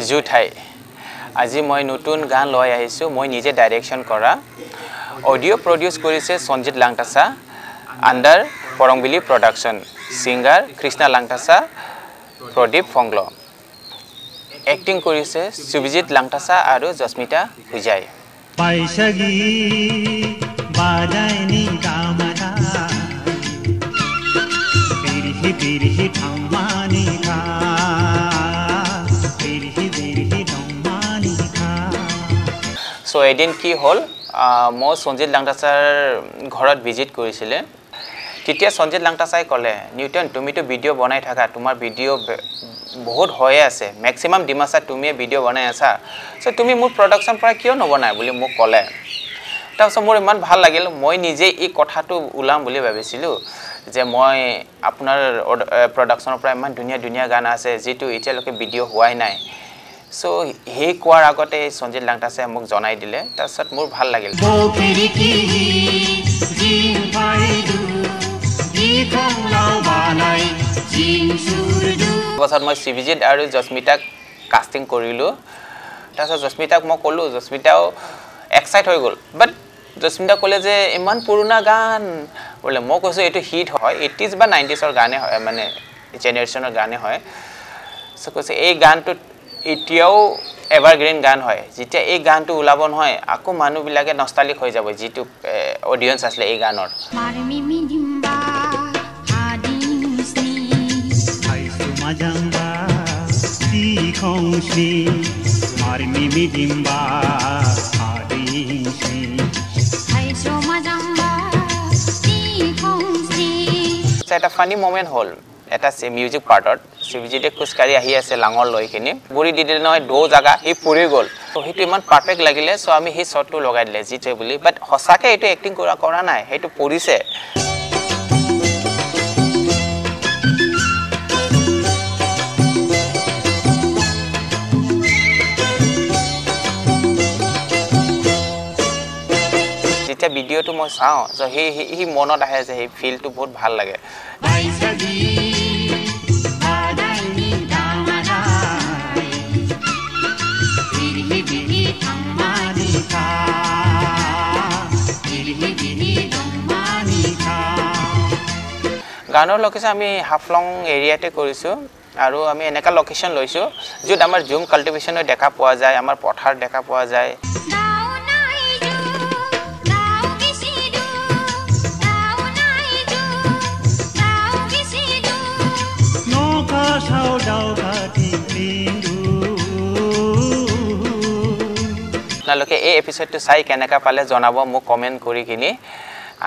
জুঠাই। আজি মই নতুন গান লৈ আহিছোঁ, মই নিজে ডাইৰেকশ্যন কৰা। অডিঅ' প্ৰডিউচ কৰিছে Sanjit Langthasa under Parongbili production, singer Krishna Langthasa, Pradip Phonglo. Acting কৰিছে সুবিজিত লাংটাচা আৰু জস্মিতা হুজাই। চ' এদিন কি হ'ল, মই সঞ্জিত লাংটাচাৰ ঘৰত ভিজিট কৰিছিলে। তেতিয়া সঞ্জিত লাংটাচাই ক'লে, নিউটন তুমিতো ভিডিঅ' বনাই থাকা, তোমাৰ ভিডিঅ' বহুত হৈয়ে আছে, মেক্সিমাম ডিমাচা তুমিয়ে ভিডিঅ' বনাই আছা, চ' তুমি মোৰ প্ৰডাকশ্যন পৰা কিয় নবনাই বুলি মোক ক'লে। তাৰপিছত মোৰ ইমান ভাল লাগিল, মই নিজে এই কথাটো ওলাম বুলি ভাবিছিলোঁ যে মই আপোনাৰ প্ৰডাকশ্যনৰ পৰা ইমান ধুনীয়া ধুনীয়া গান আছে যিটো এতিয়ালৈকে ভিডিঅ' হোৱাই নাই। চ' সেই কোৱাৰ আগতে সঞ্জিত লাংটাচে মোক জনাই দিলে, তাৰপিছত মোৰ ভাল লাগিল। তাৰপাছত মই শিৱজিত আৰু জস্মিতাক কাষ্টিং কৰিলোঁ। তাৰপিছত জস্মিতাক মই ক'লোঁ, জস্মিতাও এক্সাইট হৈ গ'ল। বাট জস্মিতা ক'লে যে ইমান পুৰণা গান বোলে। মই কৈছোঁ এইটো হিট হয়, এইটিজ বা নাইণ্টিজৰ গানে হয়, মানে জেনেৰেশ্যনৰ গানে হয়। চ' কৈছে এই গানটোত এতিয়াও এভাৰগ্ৰীণ গান হয়, যেতিয়া এই গানটো ওলাব নহয় আকৌ মানুহবিলাকে নষ্টালিক হৈ যাব, যিটো অডিয়েঞ্চ আছিলে এই গানৰ। এটা ফানি মমেণ্ট হ'ল, এটা মিউজিক পাৰ্টত শিৱজিতে খোজকাঢ়ি আহি আছে লাঙৰ লৈ কিনি, ভৰি দি দিলে নহয় দৌ জাগা, সি পৰি গ'ল। ত' সেইটো ইমান পাৰফেক্ট লাগিলে, চ' আমি সেই শ্বটটো লগাই দিলে যিটোৱে বুলি। বাট সঁচাকৈ এইটো এক্টিং কৰা নাই, সেইটো পৰিছে। যেতিয়া ভিডিঅ'টো মই চাওঁ, চ' সেই সি মনত আহে যে সেই ফিলটো বহুত ভাল লাগে। গানৰ লোকেশ্যন আমি হাফলং এৰিয়াতে কৰিছোঁ আৰু আমি এনেকুৱা লোকেশ্যন লৈছোঁ য'ত আমাৰ জুম কাল্টিভেশ্যনো দেখা পোৱা যায়, আমাৰ পথাৰ দেখা পোৱা যায়। আপোনালোকে এই এপিছ'ডটো চাই কেনেকুৱা পালে জনাব মোক কমেণ্ট কৰি কিনি।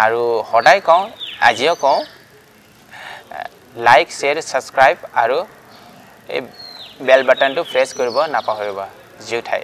আৰু সদায় কওঁ, আজিও কওঁ, লাইক, শ্বেয়াৰ, ছাবস্ক্ৰাইব আৰু এই বেল বাটনটো প্ৰেছ কৰিব নাপাহৰিব। জুঠাই।